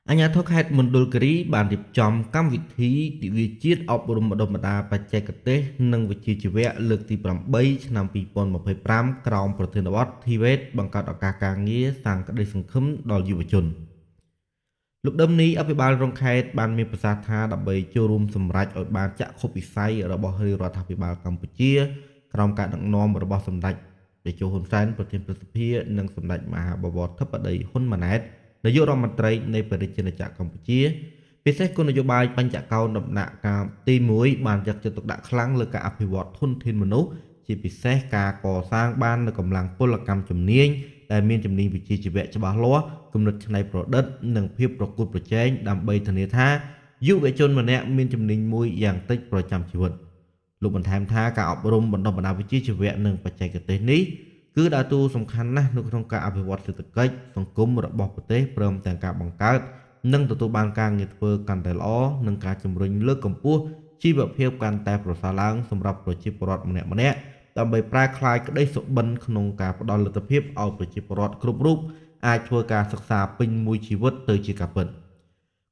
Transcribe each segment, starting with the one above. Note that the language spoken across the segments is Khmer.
អាជ្ញាធរខេត្តមណ្ឌលគិរីបានរៀបចំកម្មវិធីទិវាជាតិអប់រំបណ្ដុះបណ្ដាលបច្ចេកទេសនិងវិជ្ជាជីវៈលើកទី8ឆ្នាំ2025ក្រោមប្រធានបទ TVET បង្កើតឱកាសការងារសាងក្តីសង្ឃឹមដល់យុវជនលោកដឹមនីអភិបាលរងខេត្តបានមានប្រសាសន៍ថាដើម្បីចូលរួមសម្រេចឲ្យបានចក្ខុវិស័យរបស់រាជរដ្ឋាភិបាលកម្ពុជាក្រោមការដឹកនាំរបស់សម្ដេចតេជោហ៊ុនសែនប្រធានព្រឹទ្ធសភានិងសម្ដេចមហាបវរធិបតីហ៊ុនម៉ាណែតនាយករដ្ឋមន្ត្រីនៃព្រះរាជាណាចក្រកម្ពុជាពិសេសគោលនយោបាយបញ្ចកោណដំណាក់កាលទី1បានយកចិត្តទុកដាក់ខ្លាំងលើការអភិវឌ្ឍធនធានមនុស្សជាពិសេសការកសាងបាននូវកម្លាំងពលកម្មជំនាញដែលមានជំនាញវិជ្ជាជីវៈច្បាស់លាស់គំនិតច្នៃប្រឌិតនិងភាពប្រកួតប្រជែងដើម្បីធានាថាយុវជនម្នាក់មានជំនាញមួយយ៉ាងតិចប្រចាំជីវិតលោកបន្ថែមថាការអប់រំបណ្ដុះបណ្ដាលវិជ្ជាជីវៈនិងបច្ចេកទេសនេះគឺដើរតួសំខាន់ណាស់នៅក្នុងការអភិវឌ្ឍសេដ្ឋកិច្ចសង្គមរបស់ប្រទេសព្រមទាំងការបង្កើតនិងទទួលបានការងារធ្វើកាន់តែល្អនិងការជំរុញលើកកម្ពស់ជីវភាពកាន់តែប្រសើរឡើងសម្រាប់ប្រជាពលរដ្ឋម្នាក់ៗដើម្បីប្រែក្លាយក្តីសុបិនក្នុងការផ្ដល់លទ្ធភាពឲ្យប្រជាពលរដ្ឋគ្រប់រូបអាចធ្វើការសិក្សាពេញមួយជីវិតទៅជាការពិត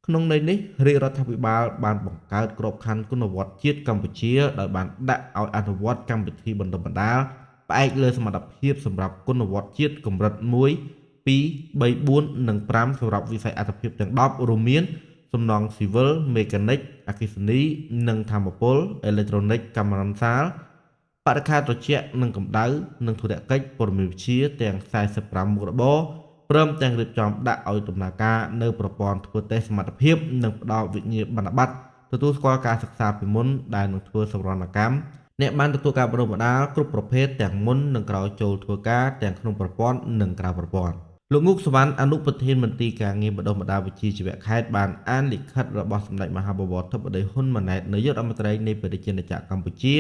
ក្នុងន័យនេះរាជរដ្ឋាភិបាលបានបង្កើតក្របខ័ណ្ឌគុណវុឌ្ឍជាតិកម្ពុជាដោយបានដាក់ឲ្យអនុវត្តកម្មវិធីបណ្ដុះបណ្ដាលផ្អែកលើសមត្ថភាពសម្រាប់គុណវុឌ្ឍជាតិកម្រិត1 2 3 4និង5សម្រាប់វិស័យអត្ថភាពទាំង10រួមមានសំណង់ស៊ីវិលមេកានិកអគ្គិសនីនិងថាមពលអេឡិចត្រូនិកកាមេរ៉ានសាលបរិក្ខារត្រជាក់និងកម្ដៅនិងធុរកិច្ចព័ត៌មានវិទ្យាទាំង45មុខរបរព្រមទាំងរៀបចំដាក់ឲ្យដំណើរការនៅប្រព័ន្ធធ្វើតេស្តសមត្ថភាពនិងផ្ដល់វិញ្ញាបនបត្រទទួលស្គាល់ការសិក្សាពីមុនដែលនឹងធ្វើសម្រណកម្មអ្នកបានទទួលការបណ្ដុះបណ្ដាលគ្រប់ប្រភេទទាំងមុននិងក្រោយចូលធ្វើការទាំងក្នុងប្រព័ន្ធនិងក្រៅប្រព័ន្ធលោកងូកសវណ្ណអនុប្រធានមន្ទីរការងារបណ្ដុះបណ្ដាលវិជ្ជាជីវៈខេត្តបានអានលិខិតរបស់សម្ដេចមហាបវរធិបតីហ៊ុនម៉ាណែតនាយករដ្ឋមន្ត្រីនៃព្រះរាជាណាចក្រកម្ពុជា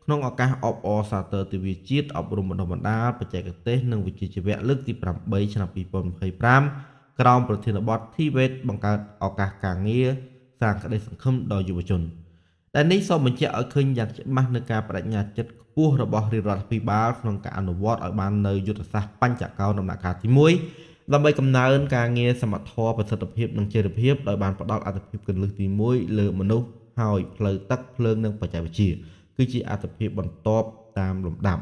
ក្នុងឱកាសអបអរសាទរទិវាជាតិអប់រំបណ្ដុះបណ្ដាលបច្ចេកទេសនិងវិជ្ជាជីវៈលើកទី8ឆ្នាំ2025ក្រោមប្រធានបទ TVET បង្កើតឱកាសការងារសាងក្តីសង្ឃឹមដល់យុវជនដែលនេះសូមបញ្ជាក់ឲ្យឃើញយ៉ាងច្បាស់នូវការបដិញ្ញាចិត្តខ្ពស់របស់រាជរដ្ឋាភិបាលក្នុងការអនុវត្តឲ្យបាននូវយុទ្ធសាស្ត្របញ្ចកោណដំណាក់កាលទី1ដើម្បីកំណើនការងារសមធម៌ប្រសិទ្ធភាពនិងចីរភាពដោយបានផ្ដល់អត្ថិភាពគន្លឹះទី1លើមនុស្សហើយផ្លូវទឹកភ្លើងនិងបច្ចេកវិទ្យាគឺជាអត្ថិភាពបន្ទាប់តាមលំដាប់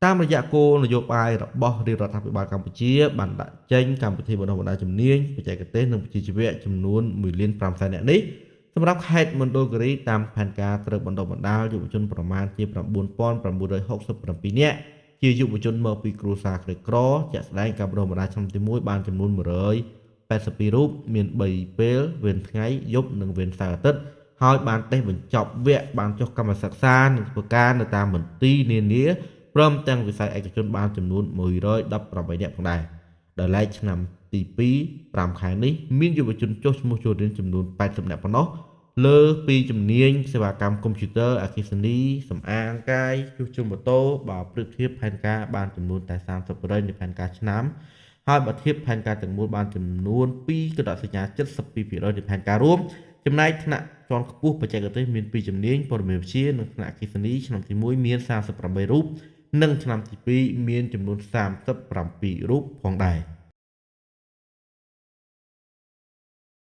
តាមរយៈគោលនយោបាយរបស់រាជរដ្ឋាភិបាលកម្ពុជាបានដាក់ចេញកម្មវិធីបណ្ដុះបណ្ដាលជំនាញបច្ចេកទេសនិងវិជ្ជាជីវៈចំនួន1លាន5សែននាក់នេះសម្រាប់ខេត្តមណ្ឌលគិរីតាមផែនការត្រូវបណ្ដុះបណ្ដាលយុវជនប្រមាណជា9967នាក់ជាយុវជនមកពីគ្រួសារក្រីក្រជាក់ស្ដែងការបណ្ដុះបណ្ដាលឆ្នាំទី1បានចំនួន182រូបមាន3ពេលវេនថ្ងៃយប់និងវេនសៅរ៍អាទិត្យហើយបានតេស្តបញ្ចប់វគ្គបានចុះកម្មសិក្សានិងធ្វើការនៅតាមមន្ទីរនានាព្រមទាំងវិស័យឯកជនបានចំនួន118នាក់ផងដែរដោយឡែកឆ្នាំទី2 5ខែនេះមានយុវជនចុះឈ្មោះចូលរៀនចំនួន80នាក់ប៉ុណ្ណោះលើពីជំនាញសេវាកម្មកុំព្យូទ័រអគ្គិសនីសម្អាងកាយជួសជុលម៉ូតូបើប្រៀបធៀបផែនការបានចំនួនតែ30%នៃផែនការឆ្នាំហើយបើធៀបផែនការទាំងមូលបានចំនួន2.72%នៃផែនការរួមចំណែកថ្នាក់ជាន់ខ្ពស់បច្ចេកទេសមាន2ជំនាញព័ត៌មានវិទ្យានិងថ្នាក់អគ្គិសនីឆ្នាំទី1មាន38រូបនិងឆ្នាំទី2មានចំនួន37រូបផងដែរ។